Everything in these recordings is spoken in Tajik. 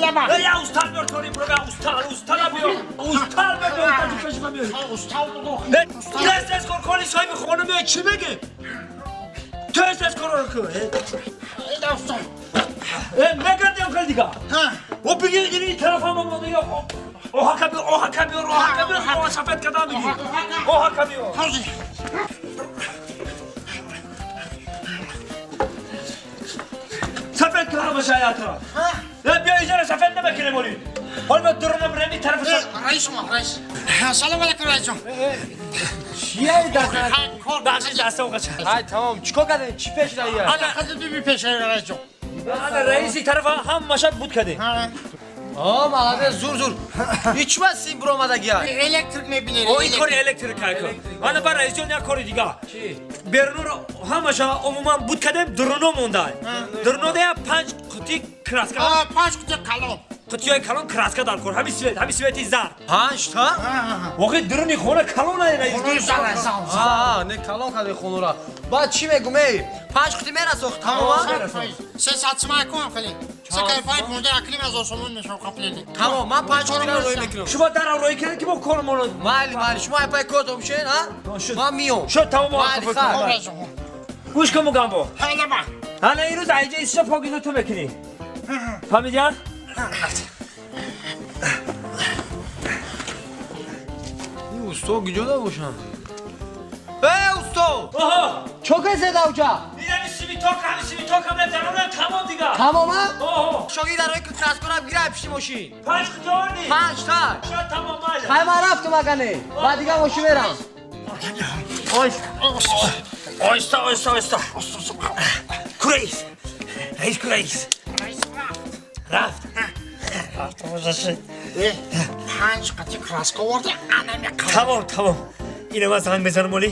Я устал биёр кори бро, устал, устал биёр. Устал биёр, устал пеш ма биёр. Устал буду. Тез тез кор коли соҳиби хона меояд, чӣ мегӣ? Тез тез корро кун. Ина устал. Мегардем хел дига. О биги ини тарафам омода ё оҳака биёр, оҳака биёр, оҳака биёр, оҳа сафед кардам биги. Оҳака биёр. Ҳозир. Сафед кун ҳамаша аятра. Биё иҷара сафед намекунем оли. Ҳол ма дуруна бирем ин тарафа. Раис мо, раис. Салом алейкум, раис ҷон. Чие даста? Бахшиш дастам қача. Ай тамом, чикор кардем? Чӣ пеш раия? Ана хазр биби пеш раис ҷон. Ана раиси тарафа ҳамаша буд кардем. О, молодец, зур зур. Ҳеч ма сим биромадагия. Электрик мебинед. О, ин кори электрик кайко. Ана ба раис ҷон як кори дига. Чӣ? Берунро ҳамаша умуман буд кардем, дуруно монда. Дуруно я 5 қути краска. 5 қути калон. Қутиҳои калон краска дар кор. Ҳами свет, ҳами свети зард. 5 та? Воқеъ дуруни хона калон ай раис. Хонаи зал, зал. А, не калон кардем хонура. Баъд чӣ мегум эй? 5 қути мерасох, тамом? 300 сомон кун хеле. Се кай панҷ монда аклим аз осомон мешав қапледи. Тамом, ман 5 қутиро рӯй мекунам. Шумо дар рӯй кардед ки мо кормон. Майли, майли, шумо ай пай кортон бишен, а? Ман миём. Шуд тамом. Майли, хай. Гӯш кун мугамбо. Ҳала ба. Ҳала ин рӯз айҷа исша покиза ту мекунӣ. Фаҳмидӣ? Ин усто куҷо бошам? Эй, усто! Оҳо! Чо кардед авҷа? Ин симиток, ҳами симиток ҳам даронам тамом дига. Тамом, а? Оҳо. Шогирд дарои ки краскора бигирай пишти мошин. 5 қути овардӣ? 5 та. Шуд тамом майли. Хай ман рафтум агане. Баъд дига мошин мерам. Ой. Оҳиста, оҳиста, оҳиста. Кураис. Раис кураис. Рафт. Рафт бошад. 5 қути краска оварди, ана меқаб. Тамом, тамом. Ина ман занг мезанам оли.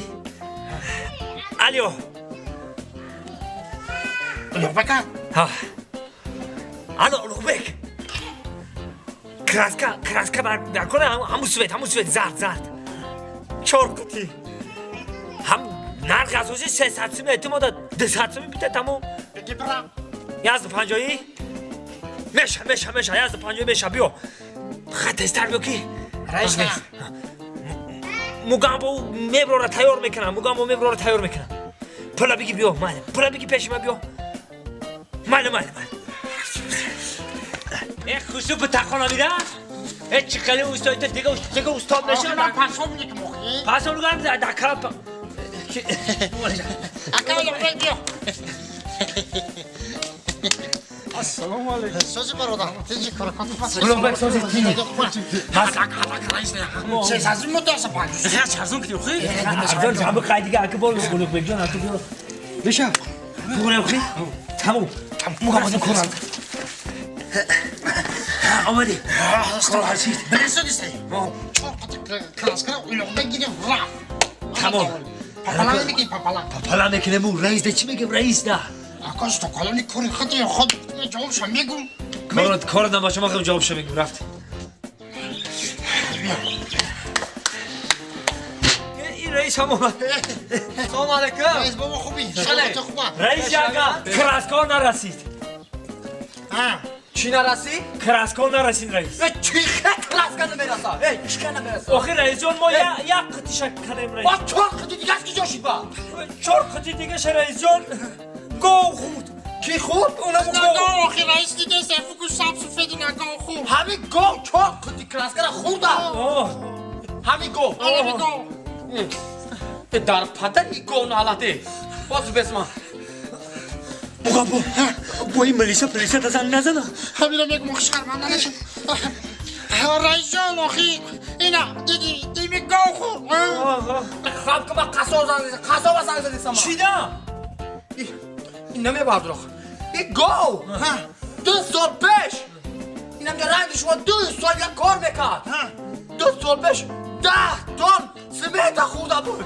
Алло. Улуғбек? Ҳа. Алло, Улуғбек. Краска, краска бар кора ҳамун свет, ҳамун свет зард, зард. 4 қути. Ҳам нархи асосӣ 300 сум эътимода 200 сум бита тамом. Беги бира. 150 меша, меша, меша, 150 меша биё. Хай тезтар биё ки. Раис на. Мугамбо меброра тайёр мекунам, мугамбо меброра тайёр мекунам. Пула биги биё, майли. Пула биги пеши ма биё. Майли, майли, майли. Э, хусу ба тақона мира? Э, чӣ хеле устои ту дига дига устод мешавад. Ман пасом никам охи. Пасом нигам дар калап. Ака Улуғбек биё. Ассалому алейкум. Сози бародар, тинҷи кор кун. Улуғбек сози тинҷи. Ҳалак, ҳалак раис не. Се сазим мутаса панҷ. Чарзон кунем хи? Ҷон, ҷамъ қай дига ака бол Улуғбек ҷон ака биё. Беша. Туғрем хи? Тамом. Мугамбо корам. Омадӣ. Кор ҳасид. Билесо дисте. 4 қути краска Улуғбек гирифт рафт. Тамом. Папалан мекунем, папалан. Папалан мекунем ӯ раис да чӣ мегем раис да? Ака стокалони кори худи худ ҷавобша мегум. Кор кор набаша ман худам ҷавобша мегум рафт. Ин раис ҳам омад. Салом алейкум. Раис бобо хуби. Саломати хуба. Раис ака краско нарасид. Чӣ нарасид? Краско нарасид раис. Э, чӣ краска намерасад? Эй, чӣ намерасад? Охи раис ҷон мо як қутиша кардем раис. Ба 4 қути дига куҷо шуд ба? 4 қути дигаша раис ҷон гов хӯрд. Кӣ хӯрд? Унаму На гов. гов охи раис дидест, фуку сабз сафеди на гов хӯрд. Ҳамин гов 4 қути краскара хӯрда. Оҳ. Ҳамин гов. Ҳамин гов. Э, дар падари гов налате. Боз бесма. Мугамбо, бо ин милиса полиса да занг назана. Ҳамиро мегум охи шарманда нашам. Раис ҷон охи ина диди дими гов хӯрд. Хаб ки ба қассоб занг задӣ, қассоба занг задӣ сама. Чида? Ин намебардор охи. Ин гов 2 сол пеш инам ҷа ранги шумо 2 сол як кор мекард. 2 сол пеш 10 тон смета хӯрда буд.